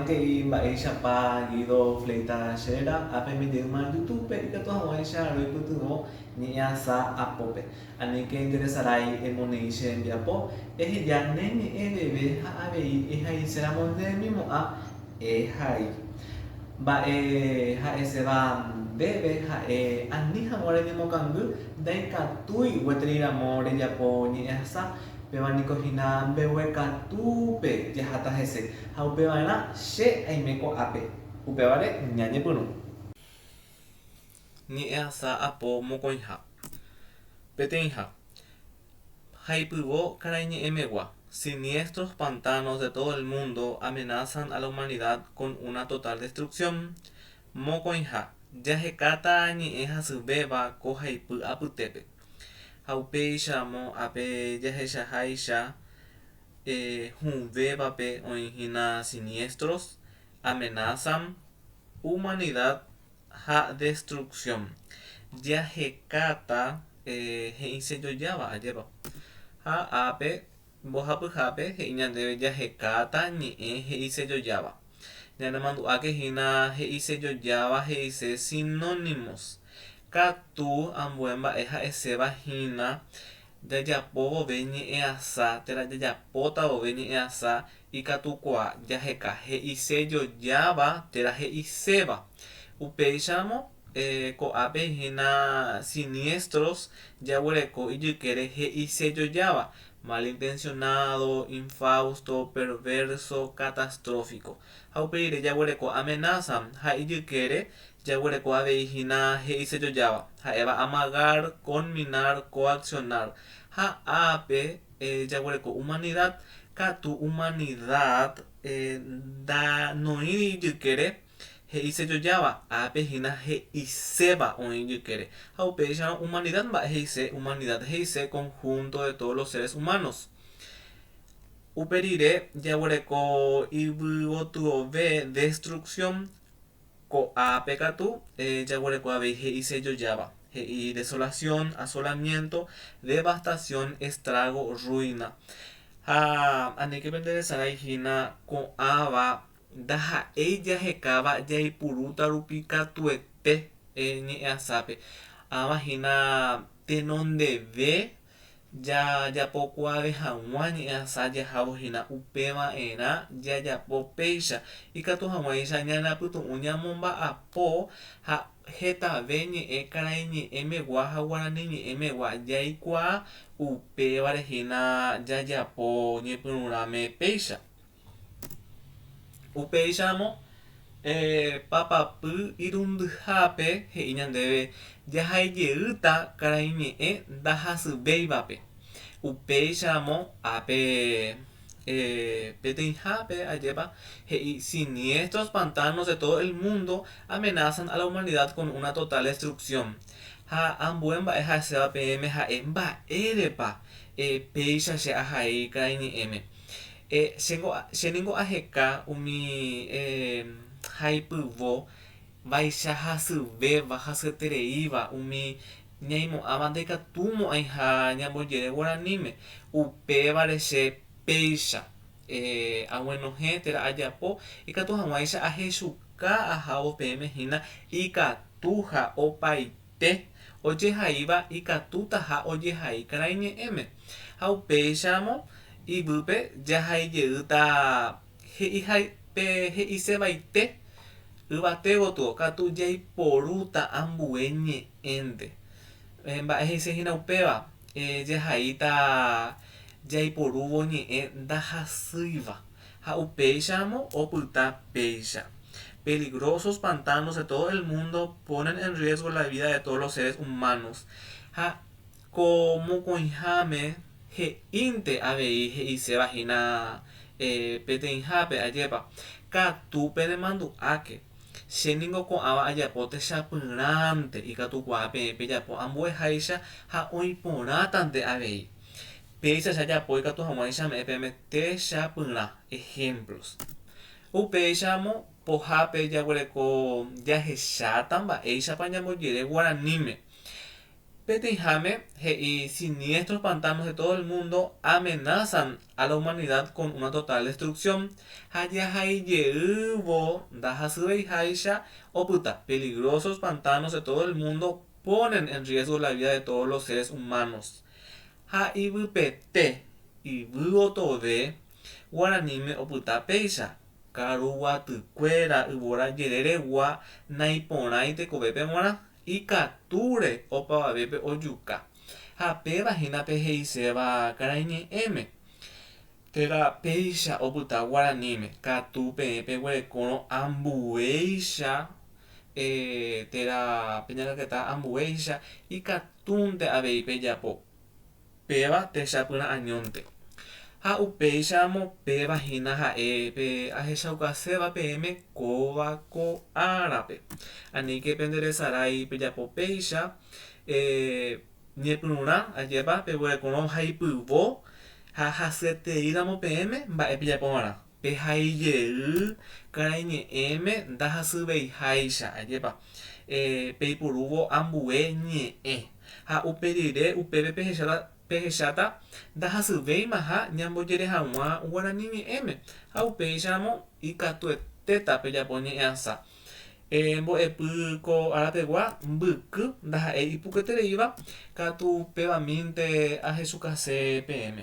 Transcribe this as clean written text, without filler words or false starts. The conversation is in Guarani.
Maitei mba'éichapa Guido Fleitas che réra, ápemi jeýma YouTube-pe ikatu hag̃uáicha roipytyvõ ñe'ẽasa apópe. Aníke nderesarái emoneĩ che rembiapo, eheja ne ñe'ẽ veve ha avei ehaiséramo nde remimo'ã ehai. Mba'e ha'eséva ndéve ha'e ani hag̃ua reñemokangy ndaikatúi gueteri ramo rejapo ñe'ẽasa Péva niko hína mbeguekatúpe jaháta hese, ha upeva'erã che aime ko'ápe. Upévare ñañepyrũ. Ñe'ẽasa apo mokõiha. Peteĩha. Haipyvo karaiñe'ẽmegua, Siniestros pantanos de todo el mundo amenazan a la humanidad con una total destrucción. Mokõiha. Jahekáta ñe'ẽ hasyvéva ko haipy apytépe. Ha upéicharamo ápe jahechaháicha hũvévape oĩ hína siniestros, amenazan, humanidad ha destrucción. Jahekáta he'isejojáva, ajépa. Ha ápe Mbohapyhápe he'i ñandéve jahekáta ñe'ẽ he'isejojáva. Ñanemandu'áke hína he'isejojáva he'ise sinónimos. Katu ambue mba'e ha'eséva hína jajapo vove ñe'ẽasa térã jajapóta vove ñe'ẽasa ikatukuaa jaheka he'isejojáva térã he'iséva. Upéicharamo ko'ápe hína siniestros jaguereko ijykére he'isejojáva, malintencionado, infausto, perverso, catastrófico. Ha upe rire jaguereko amenaza ha ijykére jaguereko avei hína he'isejojáva, ha'éva amagar, conminar, coaccionar. Ha ápe jaguereko humanidad, katu humanidad noĩri ijykére He'isejojáva, ápe hína he'iséva oĩ ijykére. Ha upéicharõ humanidad mba'e he'ise? Humanidad he'ise conjunto de todos los seres humanos. Upe rire jaguereko yvygotyove destrucción, ko'ápe katu jaguereko avei he'isejojáva, he'i desolación, asolamiento, devastación, estrago, ruina. Ha aníke penderesarái hína ko'ãva Ndaha'éi jahekáva jaipurúta rupi katuete ñe'ẽasápe. Ãva hína tenondeve jajapokuaave hag̃ua ñe'ẽasa jahávo hína upeva'erã jajapo péicha ikatu hag̃uáicha ñanapytu'ũ ñamomba'apo ha hetave ñe'ẽ karaiñe'ẽmegua ha guarani ñe'ẽmegua jaikuaa upévare hína jajapo ñepyrũrãme péicha. Upéicharamo, papapy irundyhápe he'i ñandéve jahaijeýta karaiñe'ẽ ndahasyvéivape. Upéicharamo, ápe peteĩhápe, ajépa, he'i siniestros pantanos de todo el mundo amenazan a la humanidad con una total destrucción. Ha ambue mba'e ha'eséva peẽme ha'e mba'érepa péicha che ahai karaiñe'ẽme. Chéngo, che ningo aheka umi haipyvo vaicha hasyvéva, hasyetereíva, umi ñaimo'ãva ndaikatumo'ãiha ñambojere guaraníme. Upévare che péicha aguenohẽ térã ajapo ikatu hag̃uáicha ahechuka ahávo peẽme hína ikatuha opaite ojehaíva ikatutaha ojehai karaiñe'ẽme. Ha upéicharamo Yvýpe jahaijeýta he'iha pe he'isevaite yvate gotyo, katu jaiporúta ambue ñe'ẽnte. Mba'e he'ise hína upéva? Jahaíta jaiporúvo ñe'ẽ ndahasýiva ha upéicharamo opyta péicha. Peligrosos pantanos de todo el mundo ponen en riesgo la vida de todos los seres humanos. Ha Ko mokõiháme he'ínte avei he'iséva hína peteĩhápe, ajépa. Katu penemandu'áke, che ningo ko'ãva ajapo techapyrãnte ikatukuaa peẽ pejapo ambueháicha ha oĩporãtante avei. Péicha che ajapo ikatu hag̃uáicha ame'ẽ peẽme techapyrã, ejemplos. Upéicharamo pohápe jaguereko jahecháta mba'éichapa ñambojere guaraníme. Peteĩháme he'i siniestros pantanos de todo el mundo amenazan a la humanidad con una total destrucción ha jahaijeývo ndahasyveiháicha opyta peligrosos pantanos de todo el mundo ponen en riesgo la vida de todos los seres humanos ha yvypete yvy otove guaraníme opyta péicha karuguatykuéra yvóra jereregua naiporãi tekovépe g̃uarã Ikatúre opavavépe ojuka. Ha péva hína pe he'iséva karaiñe'ẽme, térã péicha opyta guaraníme, katu peẽ peguerekórõ ambuéicha térã peñangarketa ambuéicha ikatúnte avei pejapo. Péva techapyrã añónte. Ha upéicharamo péva hína ha'e pe ahechaukaséva peẽme kóva ko árape. Aníke penderesarái pejapo péicha, ñepyrũrã, ajépa, peguerekorõ haipyvo ha hasyeteíramo peẽme mba'e pejapova'erã. Pehai jey karaiñe'ẽme ndahasyveiháicha, ajépa, peipurúvo ambue ñe'ẽ. Ha upe rire upépe pehecháta ndahasyvéimaha ñambojere hag̃ua guarani ñe'ẽme, ha upéicharamo ikatuetéta pejapo ñe'ẽasa. Mbo'epy ko arapegua mbyky ndaha'éi ipukuetereíva, katu upevamínte ahechukase peẽme.